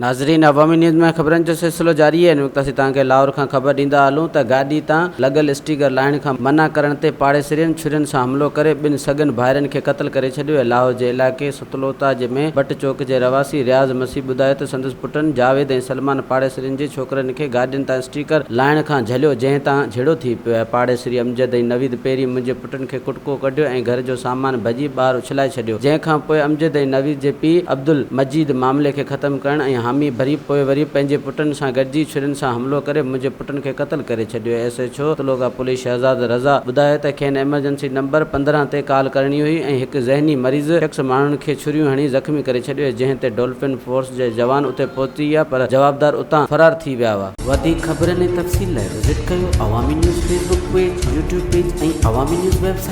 ناظرين عوامي نيوز ۾ خبرن جو سلسلو جاري آهي. هن وقت اسين توهان کي لاهور کان خبر ڏيندا هلون ته گاڏي تان لڳل اسٽيڪر لاهڻ کان منع ڪرڻ تي پاڙيسرين ڇرين سان حملو ڪري ٻن سڳن ڀائرن کي قتل ڪري ڇڏيو ۽ لاهور جي علائقي ستلوتا جي ۾ بٽ چوڪ جي رهواسي رياض مسيح ٻڌايو ته سندس پٽن جاويد ۽ سلمان پاڙيسرين جي ڇوڪرن کي گاڏين تان اسٽيڪر لاهڻ کان جهليو جنهن تان جهيڙو ٿي پيو ۽ پاڙيسري امجد ۽ نويد پهرين منهنجي پٽن کي ڪٽڪو ڪڍيو ۽ گهر جو سامان ڀڄي ٻاهر اڇلائي ڇڏيو جنهن کان پوء امجد ۽ نويد جي پيء عبدالمجيد معاملي کي ختم ڪرڻ ۽ حامي ڀري پوء وري پنهنجي پٽن سان گڏجي ڇرين سان حملو ڪري منهنجي پٽن کي قتل ڪري ڇڏيو. S H O taluka police Shahzad Raza ٻڌايو ته کين ايمرجنسي نمبر 15 تي ڪال ڪرڻي هئي ۽ هڪ ذهني مريض شخص ماڻهن کي ڇريون هڻي زخمي ڪري ڇڏيو جنهن تي ڊولفن فورس جي جوان اتي پهچي ويا پر جوابدار اتان فرار ٿي ويا هئا. وڌيڪ خبرن ۽ تفصيل لاء وزٽ ڪيو Awami news Facebook page, YouTube page ۽ Awami news website.